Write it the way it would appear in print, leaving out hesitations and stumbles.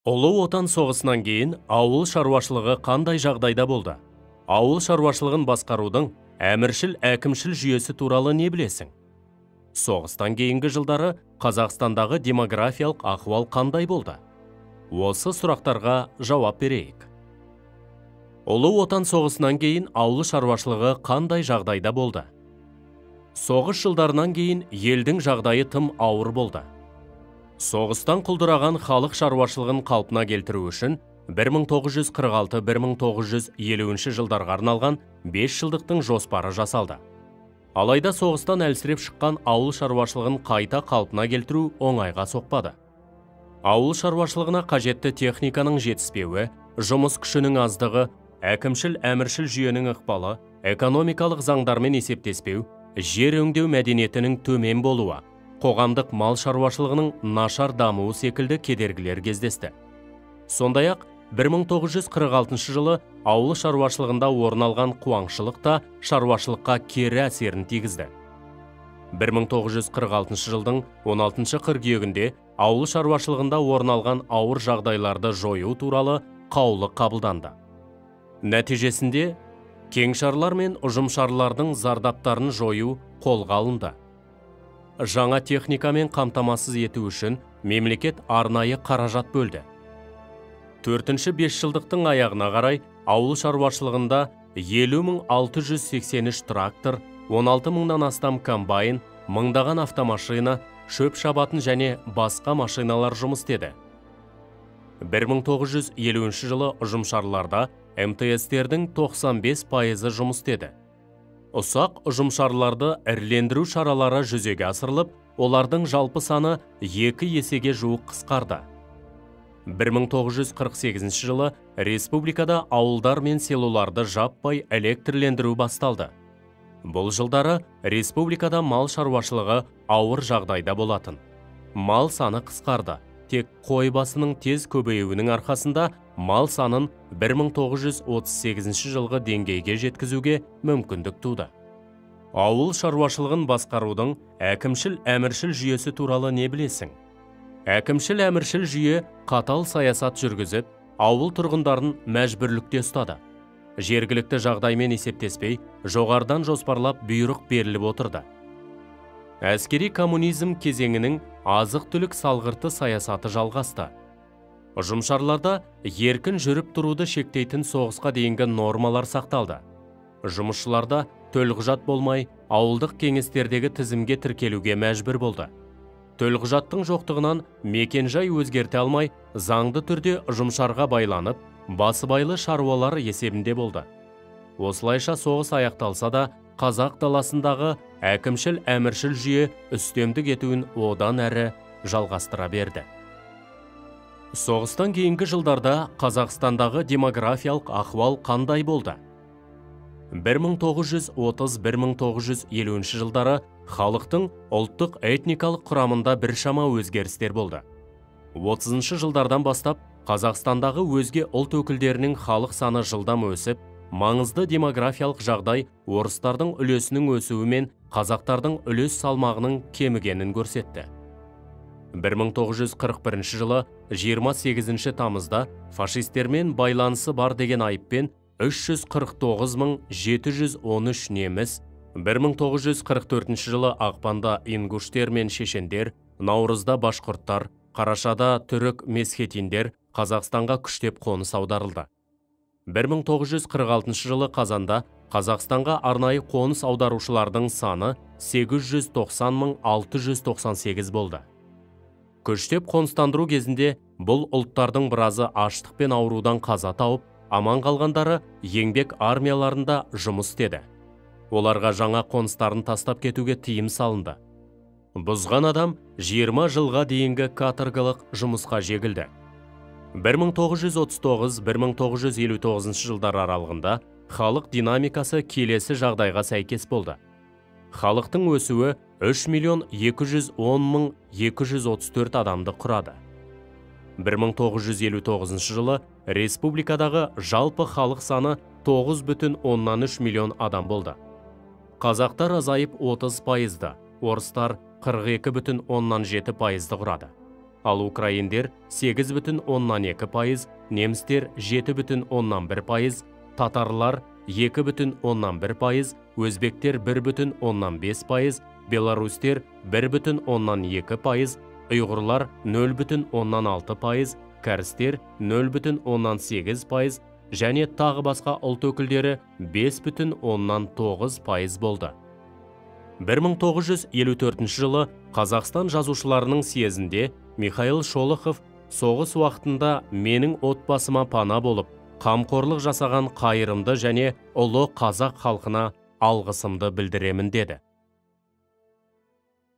Ұлы Отан соғысынан кейін ауыл шаруашылығы қандай жағдайда болды? Ауыл шаруашылығын басқарудың әміршіл әкімшіл жүйесі туралы не білесің? Соғыстан кейінгі жылдары Қазақстандағы демографиялық ахуал қандай болды? Осы сұрақтарға жауап берейік. Ұлы Отан соғысынан кейін ауыл шаруашылығы қандай жағдайда болды? Соғыс жылдарынан кейін елдің жағдайы тым ауыр болды. Соғыстан құлдыраған халық шаруашылығын қалпына келтіру үшін 1946-1950 жылдарға арналған 5 жылдықтың жоспары жасалды. Алайда соғыстан әлсіреп шыққан ауыл шаруашылығын қайта қалпына келтіру оңайға соқпады. Ауыл шаруашылығына қажетті техниканың жетіспеуі, жұмыс күшінің аздығы, әкімшіл әміршіл жүйенің ықпалы, экономикалық заңдармен есептеспеу, жер өңдеу мәдениетінің төмен болуы, қоғамдық мал шаруашылығының нашар дамуы секілді кедергілер кездесті. Сондай-ақ 1946 жылы ауыл шаруашылығында орын алған қуаңшылық та шаруашылыққа кері әсерін тигізді. 1946 жылдың 16 қыркүйегінде ауыл шаруашылығында орын алған ауыр жағдайларды жою туралы қаулы қабылданды. Нәтижесінде кеңшарлар мен ұжымшарлардың зардаптарын жою қолға алынды. Жаңа техникамен қамтамасыз ету үшін мемлекет арнайы қаражат бөлді. Төртінші 5 жылдықтың аяғына қарай ауыл шаруашылығында 50 683 трактор, 16 мыңнан астам комбайн, мыңдаған автомашина, шөп шабатын және басқа машиналар жұмыс істеді. 1950 жылы ұжымшарларда МТС-тердің 95% жұмыс істеді. Ұсақ ұжымшарларды ірілендіру шаралары жүзеге асырылып, олардың жалпы саны 2 есеге жуық қысқарды. 1948 жылы республикада ауылдар мен селоларды жаппай электрлендіру басталды. Бұл жылдары республикада мал шаруашылығы ауыр жағдайда болатын. Мал саны қысқарды. Тек қой басының тез көбеюінің арқасында мал санын 1938 жылғы деңгейге жеткізуге мүмкіндік туды. Ауыл шаруашылығын басқарудың әкімшіл әміршіл жүйесі туралы не білесің? Әкімшіл әміршіл жүйе қатал саясат жүргізіп, ауыл тұрғындарын мәжбүрлікте ұстады. Жергілікті жағдаймен есептеспей, жоғарыдан жоспарлап бұйрық беріліп отырды. Әскери коммунизм кезеңінің азық-түлік салғырты саясаты жалғасты. Ұжымшарларда еркін жүріп тұруды шектейтін соғысқа дейінгі нормалар сақталды. Жұмысшыларда төлқұжат болмай, ауылдық кеңестердегі тізімге тіркелуге мәжбүр болды. Төлқұжаттың жоқтығынан мекенжай өзгерте алмай, заңды түрде ұжымшарға байланып, басыбайлы шаруалар есебінде болды. Осылайша соғыс аяқталса да, қазақ даласындағы әкімшіл әміршіл жүйе үстемдік етуін одан әрі жалғастыра берді. Соғыстан кейінгі жылдарда Қазақстандағы демографиялық ахуал қандай болды? 1930-1950 жылдары халықтың ұлттық этникалық құрамында біршама өзгерістер болды. 30 жылдардан бастап Қазақстандағы өзге ұлт өкілдерінің халық саны жылдам өсіп, маңызды демографиялық жағдай орыстардың үлесінің өсуі мен қазақтардың үлес салмағының кемігенін көрсетті. 1941 жылы 28 тамызда фашистермен байланысы бар деген айыппен 349 713 неміс, 1944 жылы ақпанда ингуштер мен шешендер, наурызда башқұрттар, қарашада түрік месхетиндер Қазақстанға күштеп қоныс аударылды. 1946 жылы қазанда Қазақстанға арнайы қоныс аударушылардың саны 890 698 болды. Күштеп қоныстандыру кезінде бұл ұлттардың біразы аштық пен аурудан қаза тауып, аман қалғандары еңбек армияларында жұмыс істеді. Оларға жаңа қоныстарын тастап кетуге тыйым салынды. Бұзған адам 20 жылға дейінгі каторгалық жұмысқа жегілді. 1939-1959 жылдар аралығында халық динамикасы келесі жағдайға сәйкес болды. Халықтың өсуі 3 миллион 210 мың 234 адамды құрады. 1959 жылы республикадағы жалпы халық саны 9,3 миллион адам болды. Қазақтар азайып 30%-ды, орыстар 42,7%-ды құрады. ал украиндер 8,2%, немістер 7,1%, татарлар 2,1%, өзбектер 1,5%, беларустер 1,2%, ұйғырлар 0,6%, кәрістер 0,8% және тағы басқа ұлт өкілдері 5,9% болды. 1954 жылы Қазақстан жазушыларының съезінде Михаил Шолохов соғыс уақытында менің отбасыма пана болып, қамқорлық жасаған қайырымды және ұлы қазақ халқына алғысымды білдіремін деді.